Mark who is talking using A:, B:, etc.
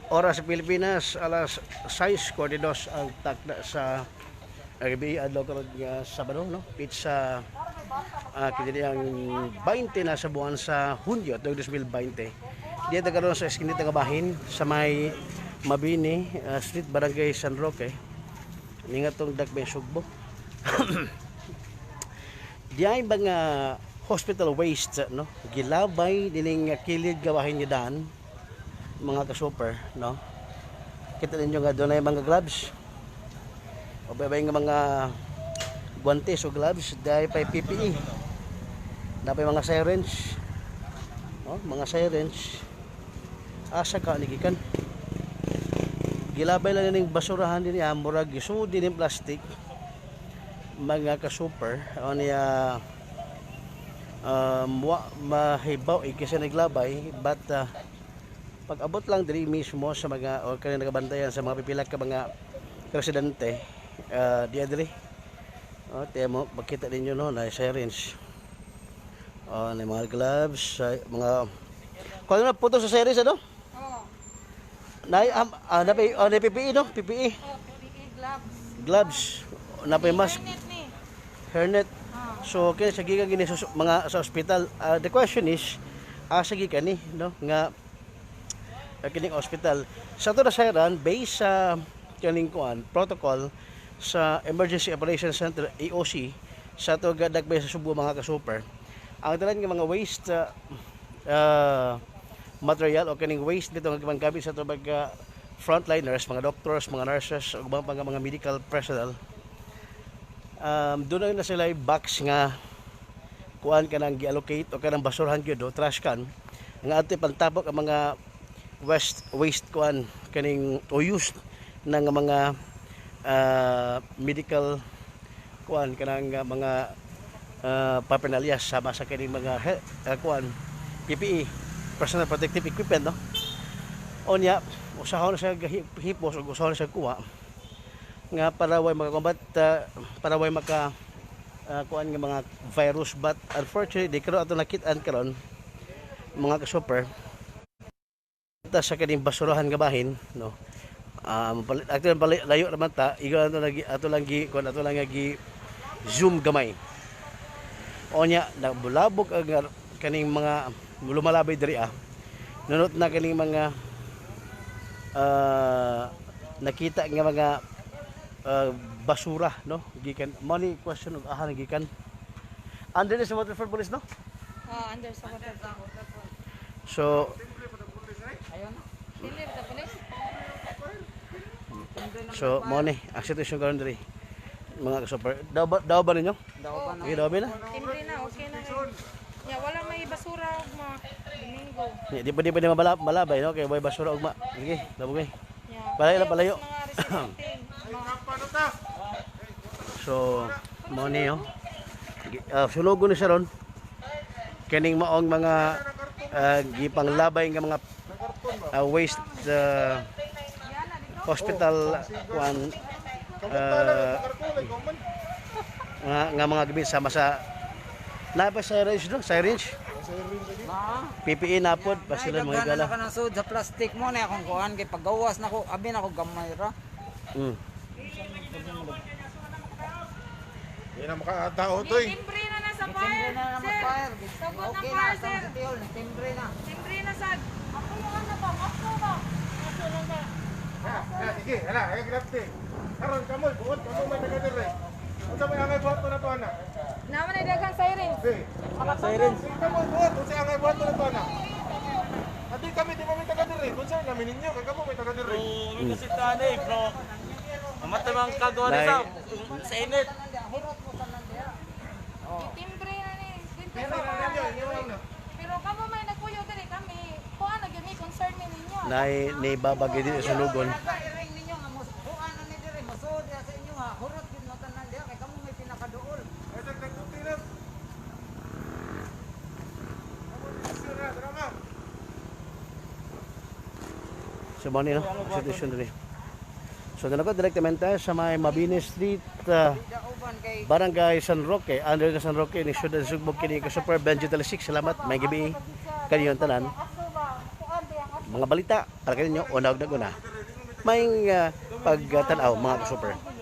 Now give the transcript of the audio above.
A: Oras sa Pilipinas, alas 6:42 ang takda sa RBA, adlaw karon nga Sabado, no? Pizza kini ang 20 na sa buwan sa Hunyo 2020. Dito karon sa eskinita nga bahin sa may Mabini Street, Barangay San Roque. Ni nga tong Dakbay, Sugbo. Diay mga hospital waste, no? Gilabay dining kilid gawahin nga daan, mga ka-super, no? Kita ninyo nga doon ay mga gloves o babay nga mga guantes o gloves, dahil pa PPE napay mga syringe, no? Mga syringe, asa ka nigikan? Gilabay lang ning basurahan din niya, murag gisud din plastic, mga ka-super. O niya, wa mahibaw eh, kasi naglabay, but pag abot lang diri mismo sa mga o kanang nagabantayan sa mga pipila ka mga residente, diya diri, oh, tiyan mo, makita ninyo, no, na syringe, oh, na mga gloves, mga kung ano na puto sa syringe, ano.
B: Oh,
A: Na napay, oh, na PPE, no? PPE.
B: Oh, PPE, gloves.
A: Gloves, napay mask.
B: Hairnet ni.
A: Hairnet.
B: Oh.
A: So kini sa gikan gini sa mga sa ospital. The question is, asa gikan ni, no, nga kining ospital sa ato nasayran? Based sa kining kuan protocol sa Emergency Operations Center, EOC, sa ato Dakbay sa Subo, mga ka-super, ang tanan nga mga waste material o kining waste dito nga gipanggamit sa ato mga frontliners, mga doctors, mga nurses ug ubang pa nga mga medical personnel, doon na sila box nga kuan kanang gi-allocate o kanang basurahan gyud o trash can nga ate pantapok ang mga waste waste kuan kaning o used na nga mga medical kuan kanang mga paraphernalia sama sa kining mga kuan PPE, personal protective equipment, no? Unya usahon na siya hipos ug usahon na siya kuha nga para way makakombat, para way maka kuan nga mga virus. But unfortunately karon ato nakit-an karon, mga ka-super, ta sa kaning basurahan nga bahin, no? Actually palit, layo naman ta igo ato lagi, ato lang gi kuan, ato lang nga gi zoom gamay. Onya nabulabog ang kaning mga lumalabay diri, nunot na kaning mga nakita nga mga basura, no? Gikan money question og aha gikan under sa Waterford Police, no?
B: Oh, under sa waterfall.
A: So
B: Dili sa police.
A: So mo ni ang sitwasyon karon diri, mga ka-super. Daw ba ninyo?
C: Daw ba na?
A: Sige, daw ba na?
B: Timbre na, okay na. Ya, wala may basura ug mga Domingo.
A: Di pa di malabay, no? Kay way basura ugma. Sige, daw kay.
B: Ya.
A: Palayo lang, palayo.
B: Mga residente. Mga
A: So mo ni, oh. Sunogon ni siya ron. Kining maong mga gipanglabay nga mga waste, hospital kuan, nga mga gamit sama sa napa syringe, no? Syringe. PPE napod pa sila mga
C: Ay,
A: gala.
C: daghan na ka ng sud sa plastic mo na akong kuan kay pagawas na ko, abi na ko gamay ra.
D: Hindi na makatao to eh.
B: Timbre na na sa
C: Timbre
B: fire.
C: na naman
B: Sir.
C: fire.
B: Sagot na
C: Okay
B: fire,
C: na, sa
B: sir.
C: City Hall, timbre na.
B: Timbre na sad. Ako mo na ba? Ako ba? Ako lang ba?
D: Ha, ha, sige, hala, ay grabe. Karon kamo, buot kamo may taga dire. Unsa may angay buhat na to ana?
B: Naman ay daghang sirens.
D: Sige. Sige kamo buot, unsa angay buhat na to ana? Adi kami di pa may taga dire. Unsa namin ninyo kay kamo may taga dire.
E: Oo, kasi tanay, bro. Mamatay mga kagawa
A: Nay.
E: sa init.
B: Timbre na ni. Dito
D: Pero
B: sa
D: ninyo,
B: fire.
D: inyo lang na.
B: Pero kamo may nagkuyo diri kami. Kuan na gyud mi, concern mi ninyo.
A: Nay ni babagay din sa sunugon.
C: Nagka-iring ninyo nga mo kuan na ni diri, mosud ya sa inyo ha. Hurot gyud mo tanan diha kay kamo may pinakaduol.
D: Ay dag nagkunti na. Kamo desisyon na, tara ma.
A: So mo ni, no, ang sitwasyon diri. So dala ko direktamente sa may Mabini Street,
C: Dauban kay
A: Barangay San Roque, under the San Roque ni Syudad Sugbo kini ka Super Benji 6. Salamat, may gabi kaniyong tanan.
B: Aso ba? Kuan ba ang aso?
A: Mga balita para kaninyo, una og naguna. May pagtanaw, mga ka-super.